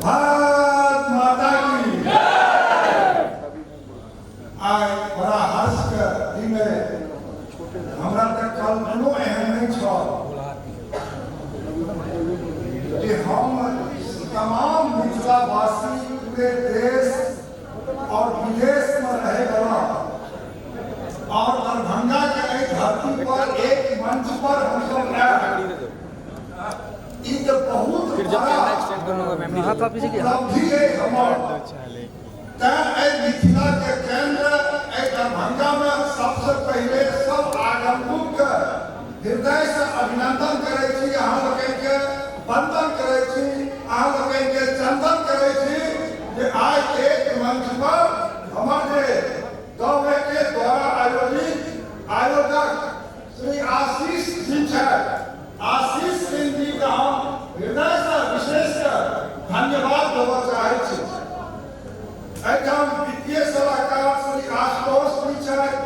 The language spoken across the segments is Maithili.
भारत माता की। आइ बड़ा हर्ष के दिन है। हमरा तऽ कल्पनो एहन नहि छल जे हम तमाम मिथिलावासी, पूरे देश और विदेश में रहे वाला और दरभंगा के एहि धरती पर एक मंच पर हम सब आयल, ई तऽ बहुत बड़ा उपलब्धि है हमर। तैं एहि मिथिला के केंद्र एहि दरभंगा में सबसे पहिले सब आगंतुक के हृदय से अभिनंदन करै छी, अहाँ लोकनि के वंदन करै छी, अहाँ लोकनि के चंदन करै छी जे आइ एक मंच पर हमर जे दवे के द्वारा आयोजित आयोजक श्री आशीष जी छथि, आशीष सिंह जी के हम हृदय से विशेष धन्यवाद देबऽ चाहै छी। एहिठाम वित्तीय सलाहकार श्री आशुतोष जी छथि,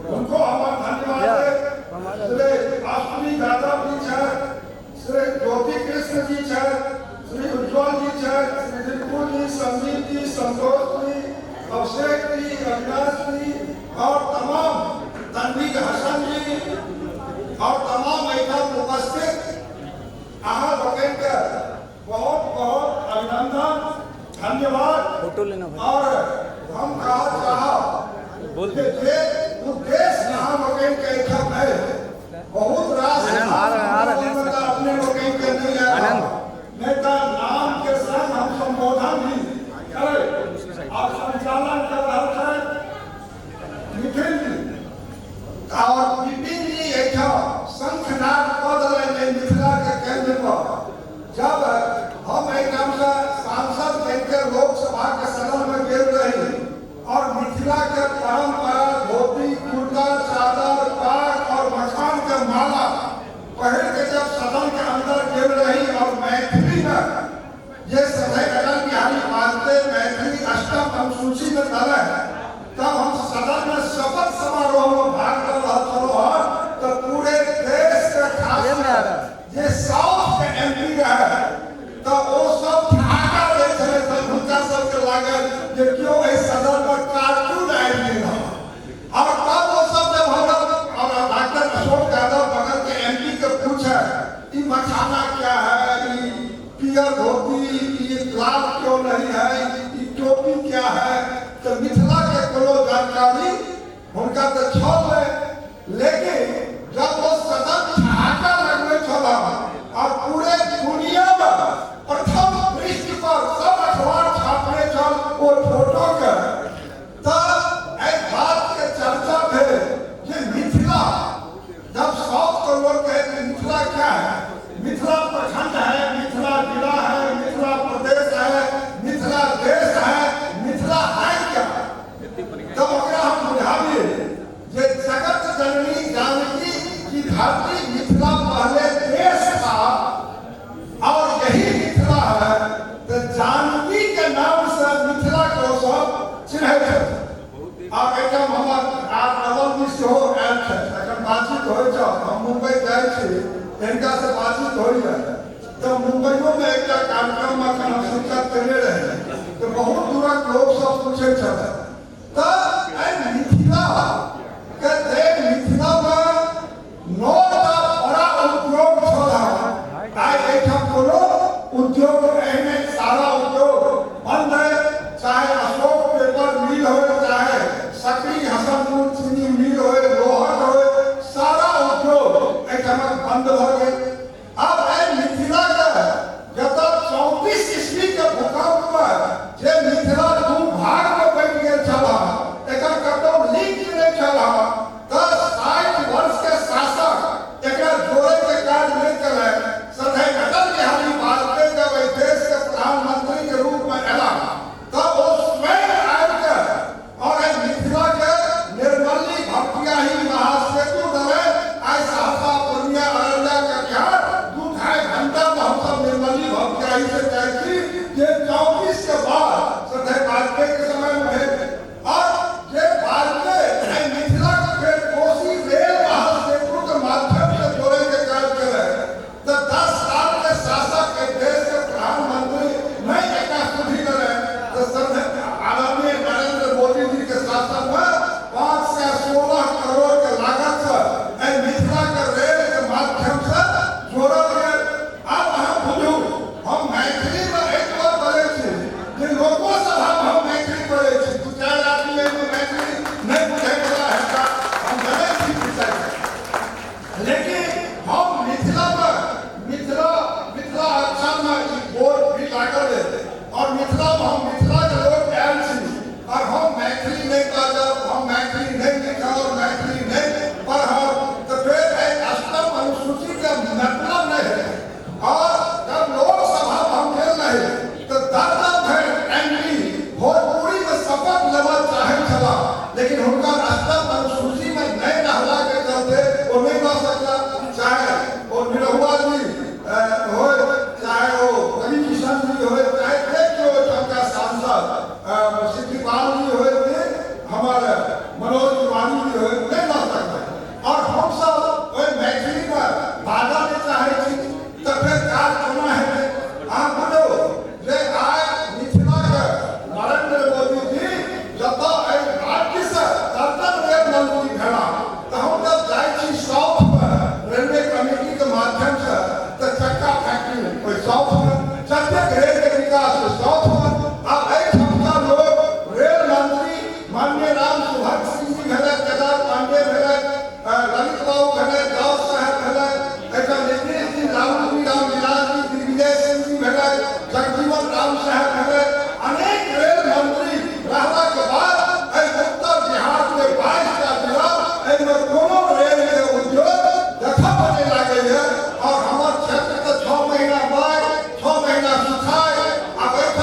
हुनको हमर धन्यवाद। श्री अश्विनी यादव जी छथि, श्री ज्योति कृष्ण जी छथि, श्री उज्जवल जी छथि, श्री रिंकू जी, संदीप जी, संतोष जी, अभिषेक जी, अविनाश जी और तमाम तनवीर हसन जी और तमाम एहिठाम उपस्थित अहाँ लोकनिके बहुत बहुत अभिनंदन, धन्यवाद। फोटो लेना भाई। और हम कहऽ चाहब जे जे उद्देश्य अहाँ लोकनिके एहिठाम है, बहुत रास आनंद, आ रहा है, आ रहा है। अपने लोकनिके नहि आयल, आनंद। नहि तऽ नाम के संग हम संबोधन भी करै। और संचालन कर रहल छथि निखिल जी और विपिन जी। एहिठाम शंखनाद कऽ देलनि एहि मिथिला के केंद्र पर। जब हम एहिठाम से सांसद बनि के लोकसभा के सदन में गेल रही और मिथिला के परंपरा धोती, कुर्ता, चादर, पाग और मखान के माला पहिर के जब सदन के अंदर गेल रही और मैथिली में ये सदैव अटल बिहारी वाजपेयी मैथिली अष्टम अनुसूची में दल है, तब हम सदन में शपथ समारोह में भाग ल रहल छलहुँ हन, तऽ पूरे देश के खास जे साउथ के एमपी रहे, तऽ ओ सब ठहाका दै छलै। तऽ हुनका सबके लागल जे केओ एहि सदन में कार्टून आबि गेल हन। और तब वो सब जब हमरा और डॉक्टर अशोक यादव बगल के एमपी के पूछे, ई मखाना क्या है, ई पियर धोती, ई लाल क्यों नहीं है, ई टोपी क्या है, तो मिथिला के कोनो जानकारी हुनका तऽ छल नहि। लेकिन जब वो सदन ठहाका लगबै छल और पूरे दुनिया में प्रथम पृष्ठ पर सब अखबार छापने छल ओ फोटो के, तऽ एहि बात के चर्चा भेल जे मिथिला, जब साउथ के लोग कहे कि मिथिला क्या है, मिथिला प्रखंड है, मिथिला जिला है, मिथिला प्रदेश है, मिथिला देश है, मिथिला है क्या, तब ओकरा हम बुझाबिए जे जगत जननी जानकी की धरती मिथिला पहले देश था और यही मिथिला है। तो जानकी के नाम से मिथिला को सब चिन्है छथि। आब एहिठाम हमर आर नवल जी सेहो आयल छथि। एखन बातचीत होइ छल, हम मुम्बई जाइ छी, हिनका से बातचीत होइए, तऽ मुम्बइयो में एकटा कार्यक्रम में एखन हम शिरकत केने रही, तऽ बहुत दूरक लोक सब पूछै छलै। तऽ एहि मिथिला के जे मिथिला में 9 टा बड़ा उद्योग छल, आइ एहिठाम कोनो उद्योग एहने सारा उद्योग बंद है। चाहे अशोक पेपर मिल हो, चाहे सकरी हसनपुर चीनी मिल हो, लोहट हो, सारा उद्योग एहिठाम बंद भऽ गेल। आब एहि मिथिला के जतऽ 34 ईस्वी के भूकंप में जे मिथिला दू भाग में बटि गेल। विकास साउथ। आब एहिठामका लोक रेल मंत्री माननीय राम सुभाष सिंह जी भेलथि, केदार पांडे भेलथि, ललित बाबू भेलथि, दाऊ साहेब भेलथि, एहिठाम नीतीश जी, लालू जी, रामविलास जी, दिग्विजय सिंह जी भेलथि, जगजीवन राम साहेब भेलथि, अनेक रेल मंत्री रहलाके बाद एहि उत्तर बिहार के 22 टा जिला, एहिमे कोनो रेल के उद्योग देखऽ नहि लागैए। और हमर क्षेत्र तऽ 6 महीना बाढ़ि, 6 महीना सुखाय। आब एहिठाम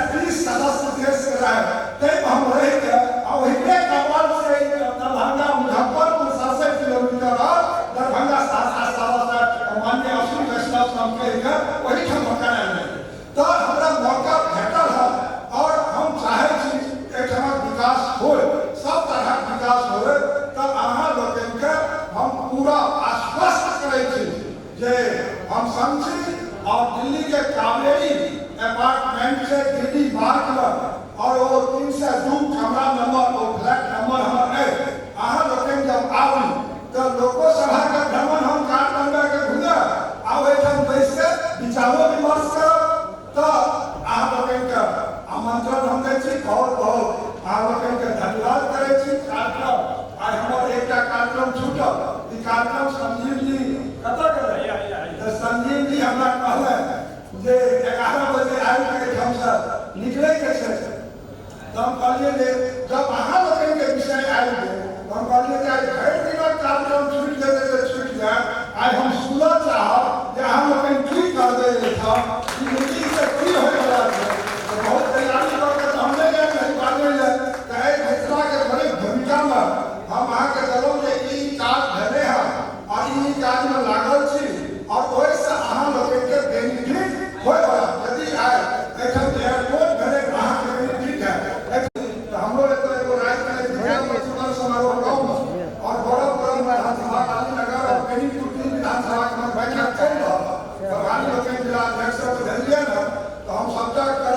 130 सदस्य देश के रहे, ताहिमे हम रहि के आ ओहिने कपाल से दरभंगा मुजफ्फरपुर 67 किलोमीटर और दरभंगा सहरसा 7.25 माननीय अश्विनी वैष्णव से हम कहि के ओहिठाम हम करायल रही। तऽ हमरा मौका भेटल हँ और हम चाहै छी एहिठामक विकास होय, सब तरहक विकास होय। तऽ अहाँ लोकनिके हम पूरा आश्वस्त करै छी जे हम संग छी और दिल्ली के कावेरी अपार्टमेंट से दिल्ली मार्ग लग और ओ 302 कमरा नंबर ओ फ्लैट नंबर हमर अइ। अहाँ लोकनि जब आबी तऽ लोकोसभा के भ्रमण हम कार्ड बनबा के घुमब आ ओहिठाम बैस के विचारो विमर्श करब। तऽ अहाँ लोकनि के आमंत्रण हम दै छी। बहुत बहुत अहाँ लोकनि के धन्यवाद करै छी। कार्यक्रम आइ हमर एकटा कार्यक्रम छूटल। ई कार्यक्रम संजीव जी कतऽ गेलै? तऽ संजीव जी हमरा कहलनि जे 11 बजे आबि के एहिठाम से निकलै के छै। तऽ हम कहलियै जे जब अहाँ लोकनिके विषय आबि गेल तऽ हम कहलियै जे आइ भरि दिनक कार्यक्रम छूटि जेतै तऽ छूटि जायत, आइ हम सुनऽ चाहब जे अहाँ लोकनि की करबै एहिठाम, ई मीटिंगसँ की होइवला छै। तऽ बहुत तैयारी कऽ के तऽ हम नहि आयल रही बाजै लए। तऽ एहि मिथिलाके बड़ी भूमिकामे हम अहाँके देलहुँ जे ई काज भेलै हँ आओर ई काजमे लागल छी आओर ओहिसँ अहाँ लोकनिके बेनिफिट होइवला। यदि आइ एहिठाम एयरपोर्ट भेलै तऽ अहाँके बेनिफिट हैत। तऽ हमरो एतऽ एगो रातिमे विद्यापति समारोह गाँवमे आओर गौरव विधानसभा रानीनगर आओर बेनीपुर तीन विधानसभाके हमर बैठक चलि रहल। प्रभारी लोकनि जिला अध्यक्ष सबके भेजलियै ने, तऽ हम सबटा करब।